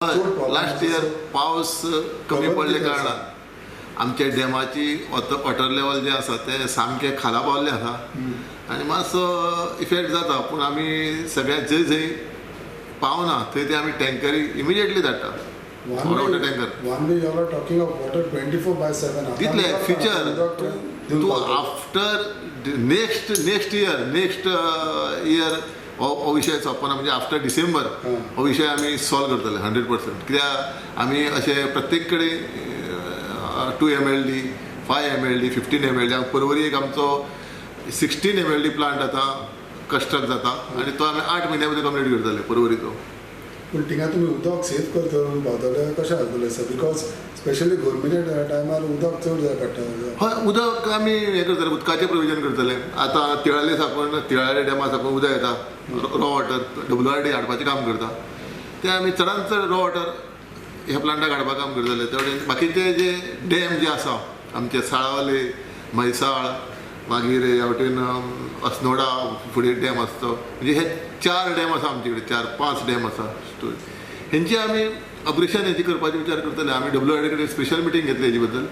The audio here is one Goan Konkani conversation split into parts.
लास्ट इयर पावस कमी पडले कारणान आमच्या डॅमाची वॉटर लेवल जें आसा तें सामकें खाला पावल्लें आसा आनी मातसो इफेक्ट जाता. पूण आमी सगळ्या जंय जंय पावना थंय ते आमी टँकरी इमिजिएटली धाडटा. Water tanker one way you are talking of water 24/7 तितले फ्युचर तूं after next next year next year हो विशय सोंपना, म्हणजे आफ्टर डिसेंबर हो विशय आमी सॉल्व करतले 100%. कित्याक आमी अशें प्रत्येक कडेन 2 MLD 5 MLD 15 MLD Porvorim एक आमचो 16 MLD plant आतां कंस्ट्रक्ट जाता आनी तो आमी 8 म्हयन्या भितर कंप्लीट करतले पर्वरीचो. पूण थिंगा तुमी उदक सेव करतले पावतले कशें जातलें सर? Because specially गोरमेंटाच्या टायमार उदक चड जाय पडटा. हय, उदक आमी हें करतले, उदकाचें प्रोविजन करतले. आतां तिळाले साकून तिळाले डॅमा साकून उदक येता, रॉ वॉटर WRD हाडपाचें काम करता. तें आमी चडांत चड रॉ वॉटर ह्या प्लांटाक हाडपाक काम करतले. ते वटेन बाकीचे जे डॅम जे आसा आमचे साळावले, म्हैसाळ, मागीर ह्या वटेन अस्नोडा फुडें डॅम आसा तो, म्हणजे हे 4 डॅम आसा आमचे कडेन, 4-5 डॅम आसा. हेंची आमी ऑपरेशन हेची करपाचो विचार करतले. आमी WRD कडेन स्पेशल मिटींग घेतली हेजे बद्दल,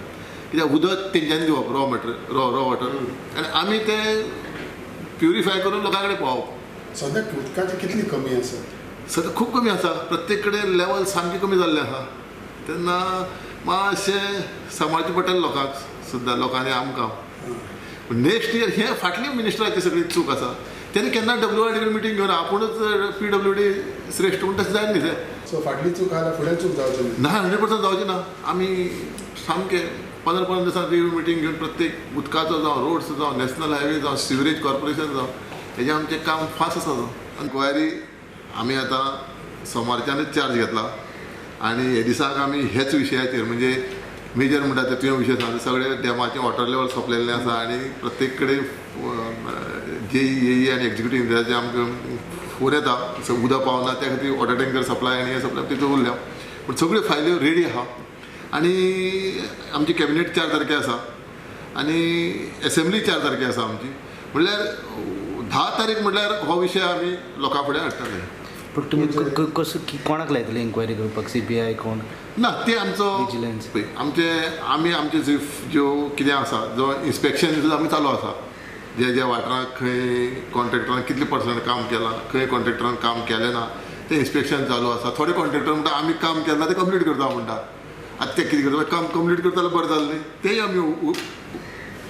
कित्याक उदक तेंच्यांनी दिवप रॉ मटेरियल, रॉ वॉटर, आनी आमी तें प्युरिफाय करून लोकां कडेन पावोवप. सद्याक उदकाची कितली कमी आसा? सद्या खूब कमी आसा, प्रत्येक कडेन लेवल सामकें कमी जाल्लें आसा. तेन्ना मातशें सांबाळचें पडटलें लोकांक सुद्दां, लोकांनी आमकां. नेक्स्ट इयर हें फाटली मिनिस्टराची सगळी चूक आसा, तेणी केन्ना WRD कडेन मिटींग घेवन आपुणूच PWD श्रेश्ठ म्हूण तशें जायना न्ही तें. सो फाटली चूक आसल्यार फुडें चूक जावची ना, 100% जावची ना. आमी सामकें 15-15 दिसां रिव्यू मिटींग घेवन प्रत्येक उदकाचो जावं, रोड्स जावं, नॅशनल हायवे जावं, सिवरेज कॉर्पोरेशन जावं, हेजें आमचें काम फास्ट आसा. इन्क्वायरी आमी आतां सोमारच्यानूच चार्ज घेतला आनी हे दिसाक आमी हेच विशयाचेर, म्हणजे मेजर म्हणटा ते तुवें विशय सांगले, सगळे डॅमाचें वॉटर लेवल सोंपलेलें आसा आनी प्रत्येक कडेन JE आनी एक्झिक्युटीव इंजिनियराचे आमकां फोन येता, उदक पावना त्या खातीर वॉटर टँकर सप्लाय आनी हें सप्लाय तितून उरल्या. पूण सगळ्यो फायल्यो रेडी आहा आनी आमची कॅबिनेट 4 तारखे आसा आनी एसेंब्ली 4 तारखे आसा आमची, म्हणल्यार 10 तारीख म्हणल्यार हो विशय आमी लोकां फुडें हाडटले. पूण तुमी कसो कोणाक लायतले इन्क्वायरी करपाक? CBI कोण ना, ते आमचो विजिलन्स. आमचे आमी आमचे ज्यो कितें आसा जो इन्स्पेक्शन सुद्दां आमी चालू आसा, जे जे वाठारांत खंय कॉन्ट्रॅक्टरान कितले पर्संट काम केलां, खंय कॉन्ट्रॅक्टरान काम केलें ना, तें इन्स्पेक्शन चालू आसा. थोडे कॉन्ट्रॅक्टर म्हणटा आमी काम केलें ना तें कंप्लीट करता म्हणटा. आतां ते कितें करता, काम कंप्लीट करता जाल्यार बरें जालें न्ही, तेंय आमी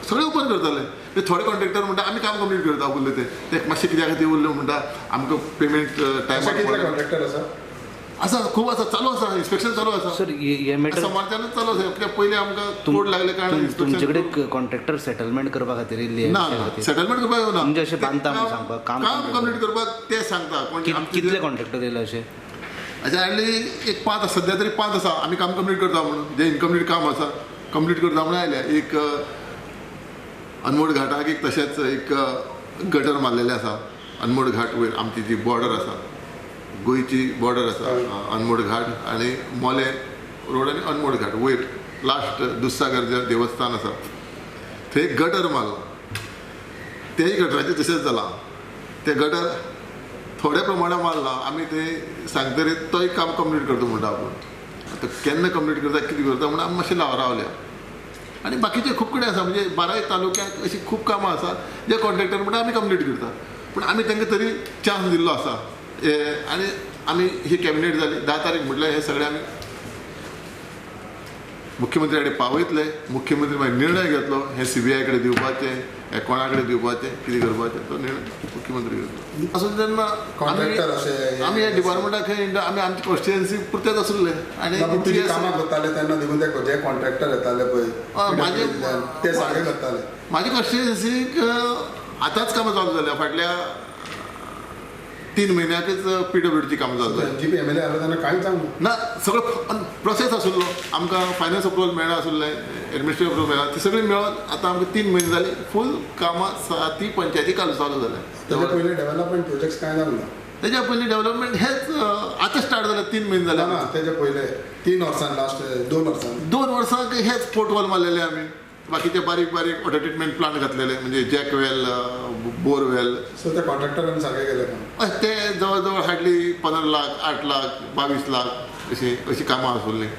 सगळें ओपन करतले. थोडे कॉन्ट्रॅक्टर म्हणटा आमी काम कंप्लीट करता उरले ते मातशें कित्या खातीर उरले म्हणटा आमकां पेमेंट टायमार. कॉन्ट्रॅक्टर आसा आसा, खूब आसा, चालू आसा, इन्स्पेक्शन चालू आसा सर. हे मॅटर सोमारच्यानूच चालू आसा, कित्याक पयलीं आमकां कोड लागले कारणान तुमचे कडेन कॉन्ट्रॅक्टर सेटलमेंट करपा खातीर येयल्ली ना, सेटलमेंट करपाक येवना, म्हणजे अशें बांदता म्हूण सांगपाक, काम कंप्लीट करपाक ते सांगता. कितले कॉन्ट्रॅक्टर येयले अशें? अशें हाडली एक 5 आसा, सद्या तरी 5 आसा. आमी काम कंप्लीट करता म्हणून, जें इनकम्प्लीट काम आसा कंप्लीट करता म्हणून आयल्या. एक अनमोड घाटाक एक तशेंच एक गटर मारलेलें आसा अनमोड घाट वयर, आमची जी बॉर्डर आसा, गोंयची बॉर्डर आसा अनमोड घाट आनी मोले रोड आनी अनमोड घाट वयर लास्ट दुधसागर जे देवस्थान आसा थंय एक गटर मारलां, तेय गटराचें तशेंच जालां. तें गटर थोड्या प्रमाणान मारलां आमी, तें सांगतरीत तोय काम कंप्लीट करता म्हणटा आपूण. आतां केन्ना कंप्लीट करता कितें करता म्हणून आमी मातशें रावल्या. आनी बाकीचे खूब कडेन आसा, म्हणजे 12 तालुक्यांत अशीं खूब कामां आसा जे कॉन्ट्रॅक्टर म्हणटा आमी कंप्लीट करता, पूण आमी तांकां तरी चान्स दिल्लो आसा. आनी आमी ही कॅबिनेट जाली 10 तारीख म्हटल्यार हे सगळे आमी मुख्यमंत्री कडेन पावयतले. मुख्यमंत्री मागीर निर्णय घेतलो हें CBI कडेन दिवपाचें, हें कोणा कडेन दिवपाचें, कितें करपाचें तो निर्णय मुख्यमंत्री घेतलो. आसून तेन्ना आमी ह्या डिपार्टमेंटाक खंय आमी आमची कॉन्स्टिट्युएन्सी पुरतेच आसले आनी कामां करताले तेन्ना देखून ते जे कॉन्ट्रॅक्टर येताले पळय ते सारके करताले. म्हाजी कॉन्स्टिट्युएन्सीक आतांच कामां चालू जाल्या, फाटल्या 3 म्हयन्याकच PWDची कामां चालू जाली. MGP MLA आसलो तेन्ना कांयच जावंक ना, सगळो प्रोसेस आशिल्लो, आमकां फायनान्स अप्रुवल मेळना आशिल्लें, एडमिनिस्ट्रेटिव अप्रुवल मेळना, ते सगळें मेळोन आतां आमकां 3 म्हयने जाले फूल कामां 7 पंचायती चालू जाल्या. तेच्या पयलीं डेव्हलपमेंट प्रोजेक्ट्स कांय जावंक ना? तेच्या पयलीं डेव्हलपमेंट हेच आतां स्टार्ट जालें, 3 म्हयने जाले. ना, तेच्या पयलें 3 वर्सां, लास्ट 2 वर्सां, 2 वर्सांक हेच पोर्टवॉल मारलेले आमी, बाकीचे बारीक बारीक वॉटर ट्रिटमेंट प्लांट घातलेले, म्हणजे जॅकवेल, बोरवेल. सो ते कॉन्ट्रॅक्टरान सारकें केलें काम? ते जवळ जवळ हाडली 15 लाख, 8 लाख, 22 लाख अशीं अशीं कामां आसुल्लीं.